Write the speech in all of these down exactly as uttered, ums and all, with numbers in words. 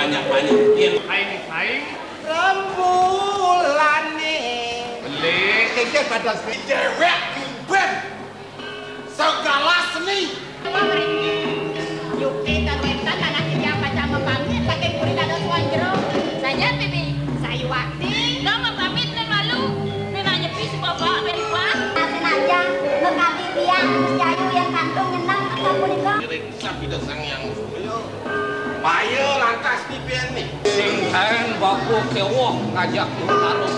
Banyak-banyak. Yen aing saing. Rembulane. Beli. Kengken pada si dewek jumben. Segala seni. Yukti karuetan anak titiang pacang mapamit, saking puri dados wong jero. Saja, Bibi. Sayuwakti. Dong mapamit nang malu. Nang nyepi si Bapak, Bibi, Pak. Nah, senajan mekabi tiang, Gus Jayu yang kantun nyenang, kata punika. Ngiring sabda Sang Hyang Surya. Payo lantas dipeni. Sing kaen baku kewoh ngajak taruh.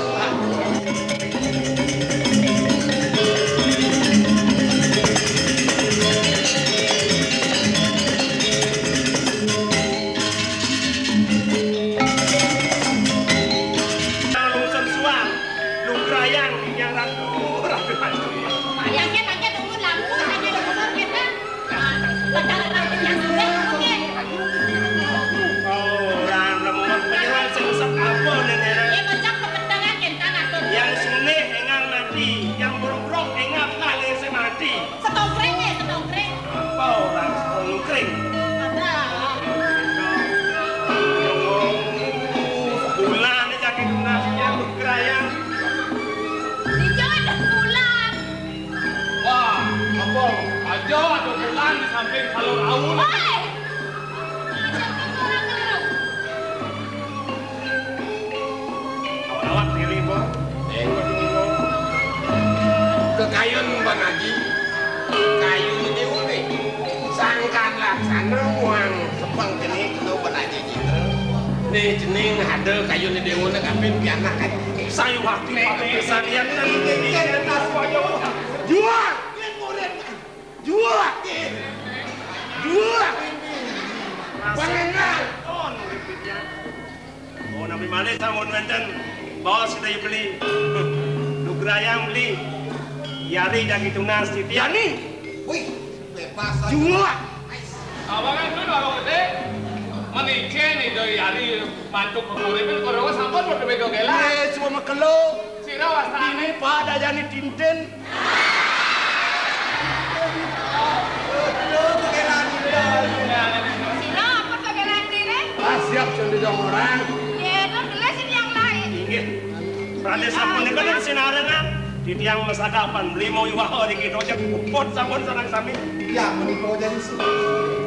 Lungsen suang, lugrayang, yang ratu, ratu, ratu. Yang ket, yang ket, tunggu lampu, hanya digusur kita. Oh, lan remuan panjenengan sing usap apa, Nén Éra? Yang sunih engang mati, yang brogrog engang kalih sing mati. Setongkring, ya, setongkring. Apa orang setongkring? Ada. Bulan jadi tunas yang berkerayang. Di Jawa ada bulan. Wah, apa? Aja ada bulan di samping salur aun. Woi! Aja kamu orang keliru. Awak-awak diri, Bos. Eh. Kekayun Bang Haji, kayun ini unik. Sangkan laksana muang sepeng kene kena Bang Haji Citra. Nih, cening ada kayun ini unik, kapin pianak kan. Sayuwakti pakai sarian. Jual! Jual! Jual! Pangenan! Oh, napi malih sampun wénten baos kita beli. Nugrayang beli. Yari daging tunas titiang. Jani! Wih, bebas aja. Jual! Abangan dulu, Abang Gede. Menikah nih, doi hari mantuk pengurip, kalau sampun udah beda gelas. Eh, cuma makelo. Sira wastane. Ini pada jani tinten. Sira apa kagelaran dene? Ah, siap, sing didong orang. Ye, no gelas ini yang lain. Inggih. Pradé sapunika ten sinarengan. Titiang masakapan, beli mau iwah niki dojek puput sampun sareng sami. Iya, menika jadi sih.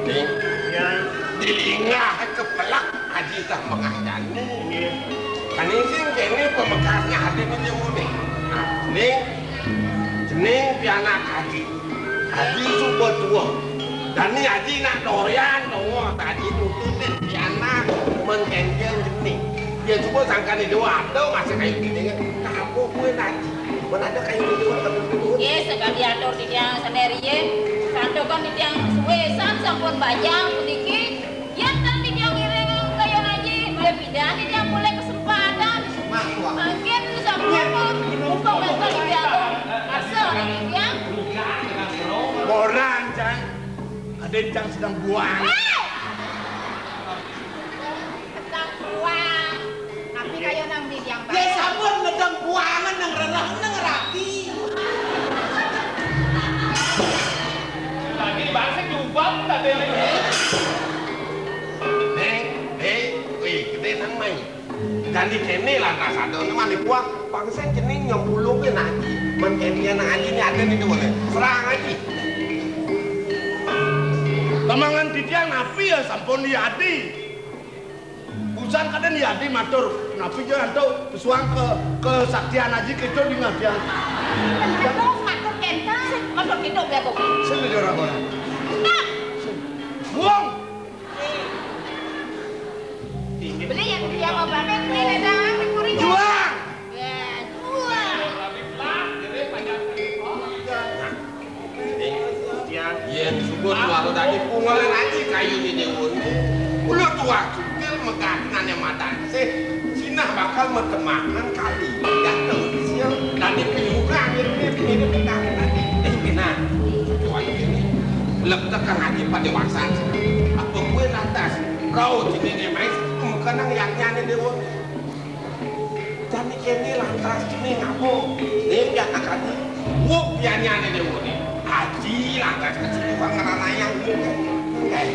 Ning. Ya. Dilingah kepelak Haji tah mengah jani. Inggih. Kani sing kene pamekasnya Haji ini muni. Nah, ning, cening pianak Haji. Haji suba tua. Dani Haji nak dorian, tua. Haji nututin pianak, mengkengkeng cening. Dia suba sangkane dua ada, masih kayu gini kan. Nah, apa gue nanti? Mana ada kayu gini, kan? Ye, sekali atur titiang sendiri, ye. Santukan titiang suwe, san sampun bajang, puniki. Yen ten titiang ngiring kaya ngaji, mula pidan titiang golek kesempatan. Mangkin sampun muka bakal dijaga. Asa titiang. Moran, Cang. Aden Cang sedang buang. Eh! Sedang buang. Tapi kaya nang titiang. Ya sampun, sedang buangan nang rerah, nang rapi. Tadi bahasa jubab tadi. Neng, eh, wih, gede nang mai. Jani kene lantas ada ne mani puak, pangsen cening nyempulung ke naji. Men kene nang aji ne ada ne dua ne. Serang aji. Temangan titiang napi ya sampun diadi. Busan kadén diadi matur, napi ja antuk pesuang ke kesaktian aji kita di ngadian. Terus matur kenten, matur kita belagu. Sing ora-ora. Nah. Buang. Beli yang dia mau pamer, beli dah, kuring. Juang. Ya, juang. Yen syukur tuwa tadi pungolan aji kayune dewa. Kula tuwa jungkil megatnane matansih. Sinah bakal metemahan kali. Gatel sia. Dadi piwukan yen mirip megat tadi. Eh, Pina. Tuwa ini. Lek tekan aji pada waksan. Apa kuwe lantas? Rau jenenge mais, mengkenang yaknyane dewa. Jani kene lantas kene ngapa? Ning gak takani. Wuk pianyane dewa ne. Aji lantas kecil bang ngeranayang. Eh.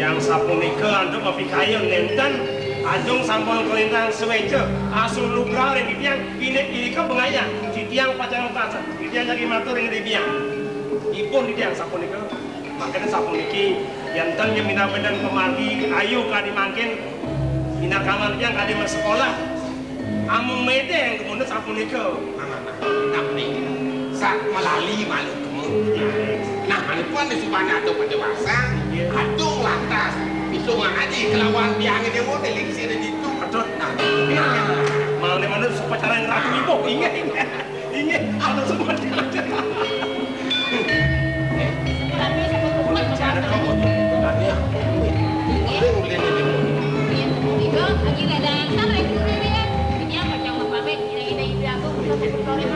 Yang sapunika antuk mapikayun nénten, ajeng sampun kalintang suéca, asung nugraha ring titiang, indik irika bengayang, titiang pacang nuntasang, titiang jagi matur ring titiang. Ipun titiang sapunika, mangkana sapuniki, yén ten nyeminang wénten pamargi, ayu kadi mangkin, inakaman titiang kadi masekolah, amun medeng kemudian sapunika. Nah, nah, nah, nah, nih. Sak malali malu kemu. Nah, manipun di subana ada pada wasa, adung lantas, pisung ngaji kelawan tiang ini mau delik sini di itu. Betul. Nah, nah. Malah di mana supacara yang ratu ibu, ingat, ingat. Ingat, ada semua.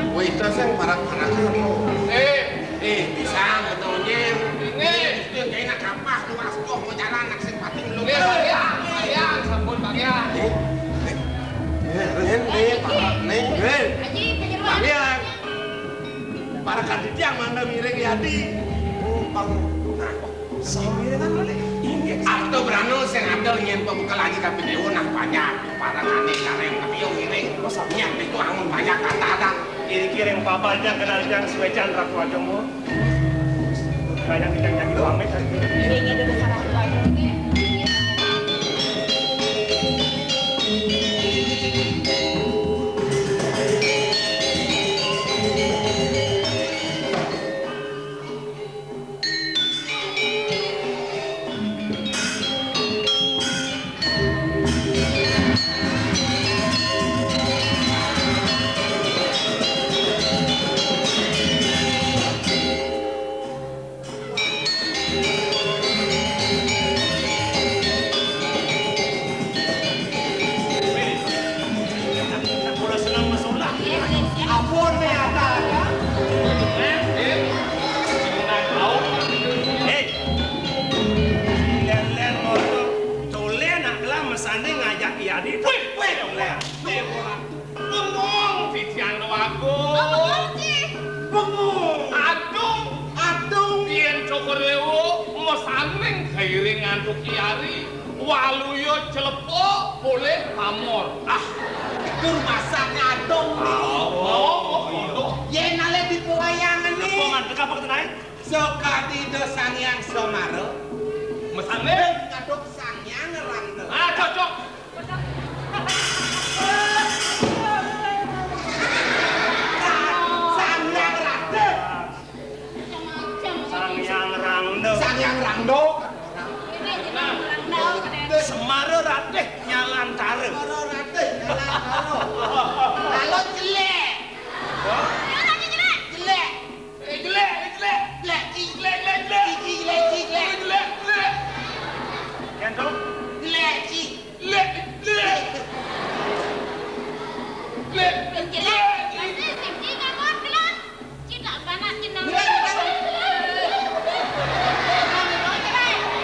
Wih, itu saya parak-parakan. Eh, eh, bisa betulnya. Ini. Ini, ini, ini, ini, kapah, luas, tuh, mau jalan, anak sing pating, lu. Ini, bagian, bagian, sampun, bagian. Eh, eh, eh, eh, Pak, nih, eh. Bagian. Para kandidian mangda miring yadi. Oh, pang. Nah, samiringan malih. Inggih. Arta brana sing ada nyén pabuka lagi kapidewa nah panjang. Para kane kareng ketiung ngiring. Nyén itu angun banyak kata ada. Iri kiring papanjang kenal jang suwecan Ratu Ajomo. Kayang kita jadi pamit. Inggih, dulu sarang Ratu Ajomo. Kula seneng mesolah. Ampun, Nek, ada, ada. Eh, eh. Hei. Len-len motor. Tole nak gelah mesane ngajak Yadi. Wih, wih, tole. Bengong titiang, Déwagung. Oh, bengong, Ci. Bengong. Adung. Adung. Yén Cokor Déwa mesaning kairing antuk Ki Ari, waluya clepa polih pamor. Ah, tur masak adung. Oh, oh, oh, oh. Yén ale dipawayangan apa iki? Man, teka apa ketenae? Sakadi Ida Sang Hyang Semara. Mesaning ngaduk Sang Hyang Rangda. Ah, cocok. Sang Hyang Radén. Sang Hyang Rangda. Sang Hyang Rangda. Semara Ratih Nyalantara. Semara Ratih Nyalantara. Lalu jelek. Jelek. Eh, jelek, eh, jelek. Jelek, ci. Jelek, jelek, jelek. Ci, ci, jelek, ci, jelek. Jelek, jelek. Jelek, jelek. Jelek, jelek. Jelek, jelek. Pasti sing ci ngamot, Gelon. Ci tak panas, ci nang. Jelek, jelek.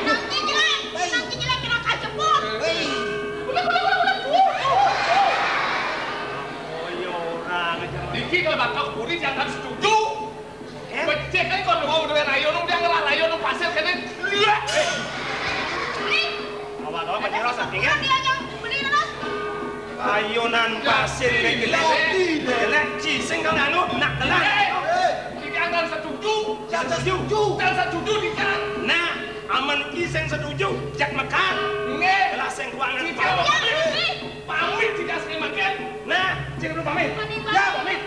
Nang ci jelek. Nang ci jelek, kena kajeput. Hei. Oh, iya, orang aja. Niki kalau bakal puri jangan setuju. Eh? Becik ae kon ngomong duwe rayon, nu dia ngelah rayon, nu pasir kene. Awak-awak mesti rasa, ingat? Ayunan pasir nek gelek, gelek ci sing kang anu nak telan. Eh, tidak akan setuju. Tidak setuju. Tidak setuju, tidak. Nah, amen ki sing setuju, jak mekat. Nggih. Telah sing kuangan. Tidak pamit. Pamit tidak sing makan. Nah, sing pamit. Ya, pamit.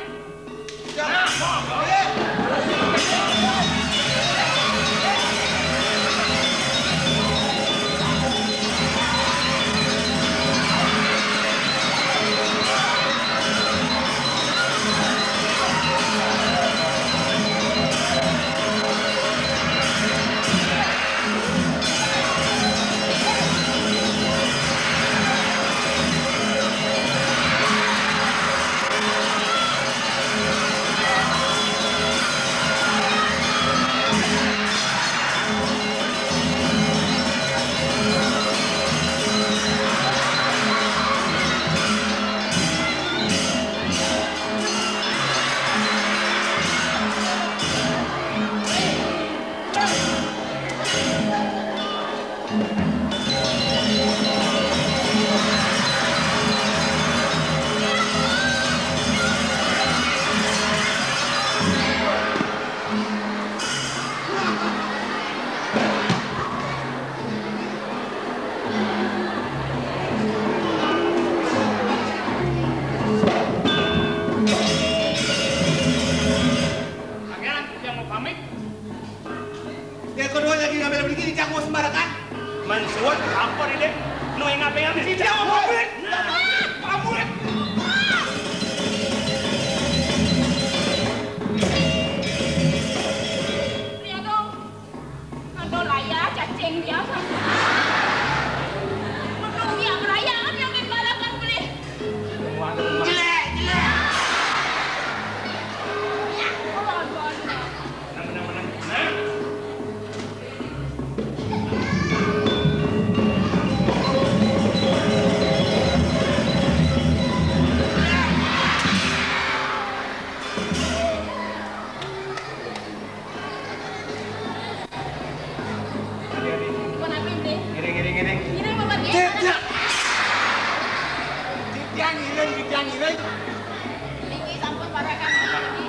Mus barekan. Mansuwun ampun, Indik. Nu ing aping-aping. Tidak, pamit. Pamit. Lihat dong. Aduh, laya, cacing dia. Aduh, ya, laya, kan yang makan beli. Jelek, jelek. Ya, aduh, aduh, aduh. Nah, nah, nah, nah. Ngiring, ngiring, ngiring. Ngiring, Bapak, nggih. Tidak. Tidak ngiring, tidak ngiring. Niki sampun para kami.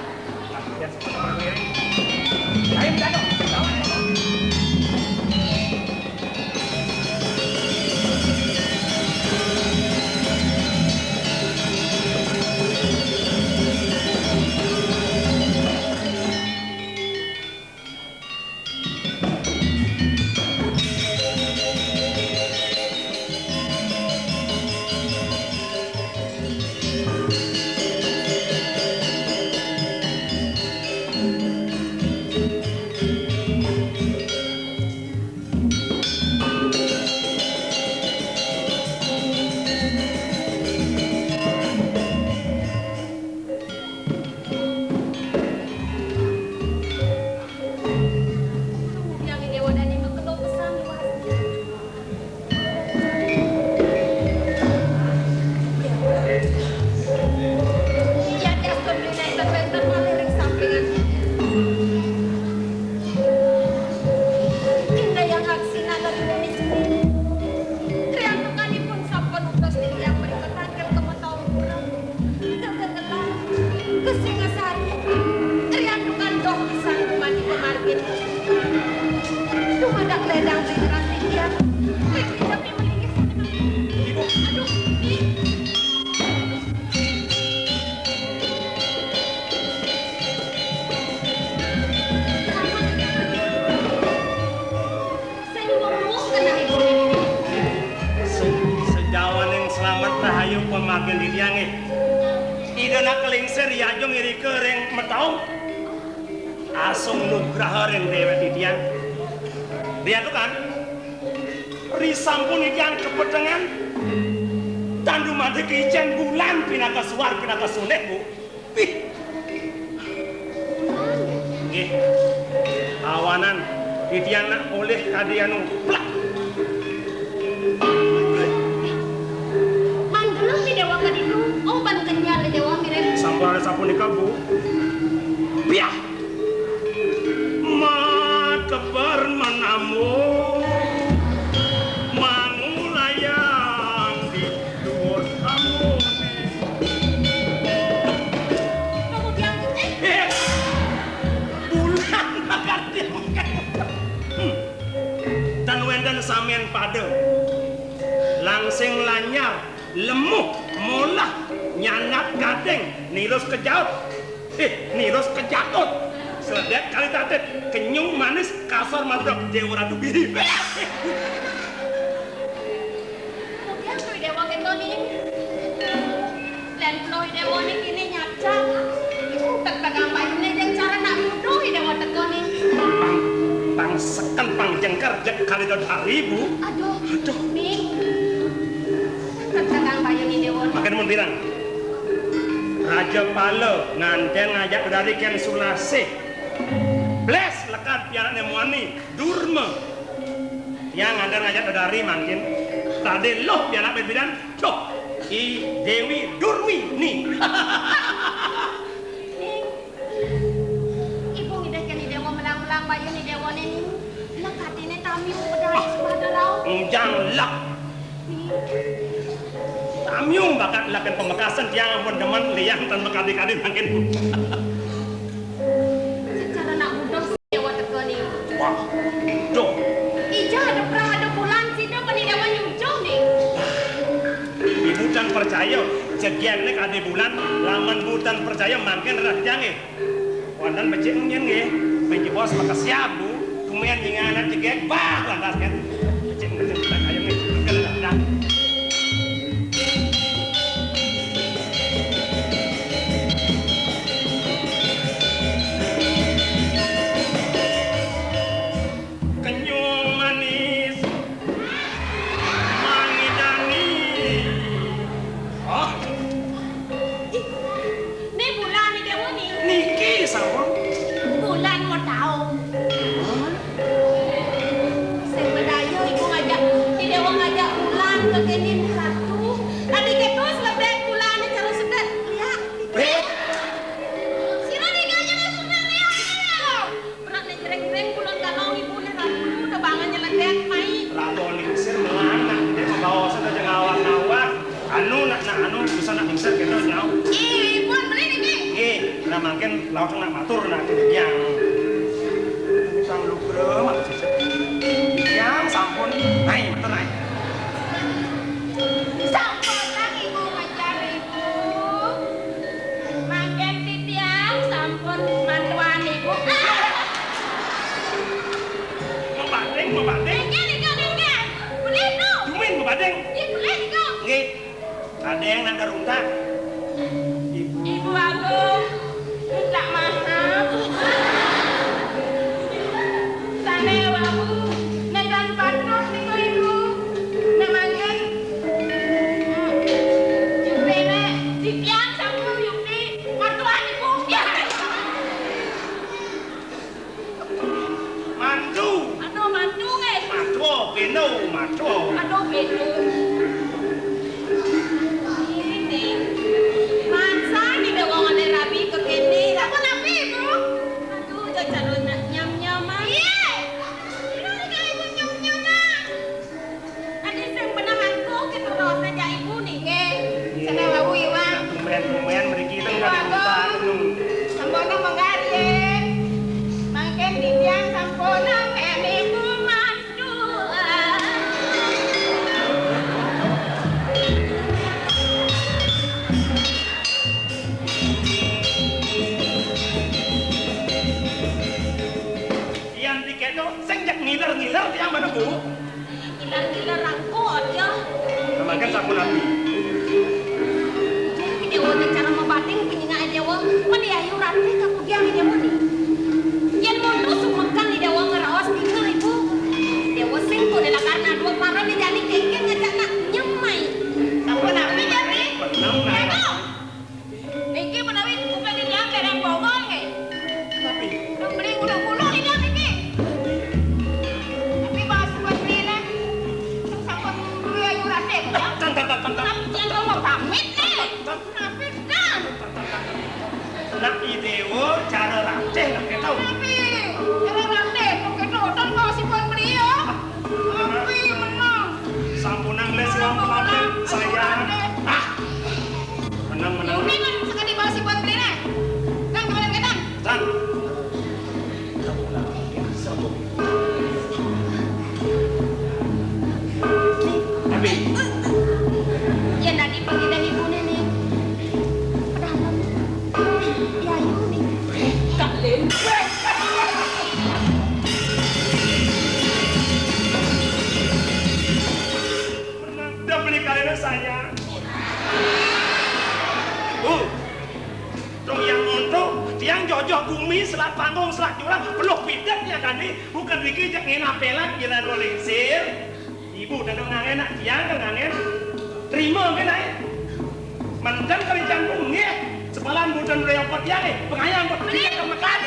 Yang ini wadah ini mah kedua pesan luas. Iya, Justin United Center malih ring sampingan. Inggih yang aksina lelunipun. Triantukanipun sampun utus titiang mrika tangkil ka Mataura. Ka Gegelan, ka Singasari. Triantukan doh pisan gumanti pamargin. Dumadak ledang pikiran titiang. Ibu. Aduh, Ning. Sing weruh keneh ibu niki. Se-, sejawaning slamet rahayu pamargin titiang, nggih. Ida nak kelingsir yajeng irika ring Metaung. Asung nugraha ring dewek titiang. Riantukan, risampun titiang kapetengan, tan dumadak icen bulan pinaka suar, pinaka sulih, Bu. Pih. Nggih. Awanan titiang nak polih kadi anu plak. Manggelem Ida Déwa kaditu. Oh, ban kenyal Ida Déwa mirip. Sampun ada sapunika, Bu. Piah. Mateber menamung mangulayang di duur amune. Kamu diangkut, eh? Eh, bulan bakal diangkut. Hmm. Tan wénten samian pada. Langsing lanyar, lemuh, molah, nyangat gading, nirus kejaut. Eh, nirus kejatut. Sledek kali tatit, kenyung manis, kasor madrok, Déwa Ratu Biri. Kemudian Ri Déwa kéto, Ning. Lan Pluh Déwa niki né nyajang. Iku tek tegang bayuné jeng cara nak nuduh Déwa teka, Ning. Pang, pang seken, pang jengker, jeg kali dot hari, Bu. Aduh. Aduh. Ning. Tek tegang bayuné Déwa. Makin mun bilang. Raja Pala ngandén ngajak dari Kén Sulasih. Blés lekad pianakné muani, Durma. Tiang ngandén ngajak dedari mangkin. Tadi luh pianak bed-bedan, duh, I Déwi Durmi ni. Ning, ibu ngidih kén I Déwa melang-melang bayuné Déwané, Ning. Lekadiné tamiu bedari sepada rauh. Enjang lek. Tamiu bakat laken pamekasen tiang ampun demen liang tan makadi-kadi mangkin. Secara nak buduh Déwa teka, Ning. Wah, duh. Ija ada perang ada bulan sida keni Déwa nyucuh, Ning. Ibu tan percaya, jegéné kadi bulan, lamun Bu tan percaya mangkin rereh tiangé. Wénten becik nyén nggih, mén jebos makesiab, Bu. Kumen nyinganan jegeg, bah, lantas kan. Cek, cek, cek, ayo, nih. Kenyung manis, mangidani. Oh. Ih, né bulan niki muni. Niki sampun. Bulan mau tahu. Sing bedaya ibu ngajak, di dewa ngajak bulan ke kene ratu. Tadi ketus lebet bulan cara sedek. Ya. Eh. Sira niki aja sunat ya. Pernah nek jreng-jreng bulan kalau ibu né ratu udah bangun nyeledek mai. Ratu lingsir melanak, dia membawa sana aja ngawak-ngawak. Anu nak, nak anu bisa nak bisa kita nyau. Ih, pun beli niki. Nggih, nah mangkin langsung nak matur nak yang sang lugra mak sisip. Yang sampun naik, matur naik. Sampun lah ibu ngajar ibu. Mangkin titiang sampun mantuan ibu. Mabading, mabading. Nggih, nggih, nggih. Boleh tu. Jumin mabading. Nggih, boleh tu. Nggih. Ada yang nang karuntak. Ibu. Ibu Agung, minta maaf. Sané wau nénten patuh niku ibu. Nek mangkin, hmm, yupine titiang sampun yupi patuhan ibu. Mantu. Aduh, mantu nggih. Matua, beno, matua. Aduh, beno. Ini. Mansa di wong oleh rabi ke kene. Apa napi, Bu? Aduh, aja calon nak nyam-nyam, ah. Iya. Ini kayak ibu nyam-nyam, ah. Tadi sing benah aku kita raos aja ibu nih. Nggih. Sana wau iwang. Tumben-tumben mriki teng kali hutan. Sampun mengkari. Mangkin titiang sampun ngeni kuman. Yan dikeno sing jak ngiler-ngiler tiang mana, Bu? Ngiler-ngiler rangkot ya. Mangkin sampun nabi. Dewa cara mabating penyengak dewa. Mani ayu rati kapugian dewa ni. Yan monto sumekan di dewa ngeraos tinggal ibu. Dewa sing kone lakar nadua para di jani kengkeng ngajak nak nyemai. Sampun nabi jani. Menang, ya, nah. Niki menawi bukan di dalam dereng bongol nggih. Tapi beli udah-udah di dalam niki. Tapi bahas buat beli lah. Sampun dulu ayu rati. Tan, tan, tan, tan, tan. Yang mau pamit nih. Tapi kan. Nak idewo cara ratih nak keto. Tapi cara ratih kok keto, tan kok sipun beliau. Tapi menang. Sampunang les wong pelatih saya. Ah. Menang, menang. Ini kan sekali bawa sipun beli nih. Kan kemarin menang. Tan. Tapi yen dadi pengidih ibune ning pedalaman, yayu ning Kak Lin. Udah beli kalian saya. Bu, dong yang monto, tiang jojoh bumi, selat panggung, selat jurang, penuh pidat ya kan, nih. Bukan dikejek ngena pelat, ngena lingsir. Ibu udah ngangen nak tiang ngangen. Terima kan ae. Mantan kali jangkung nggih. Sepalan budan reyopot tiang eh. Pengayang kok tiang kemekan.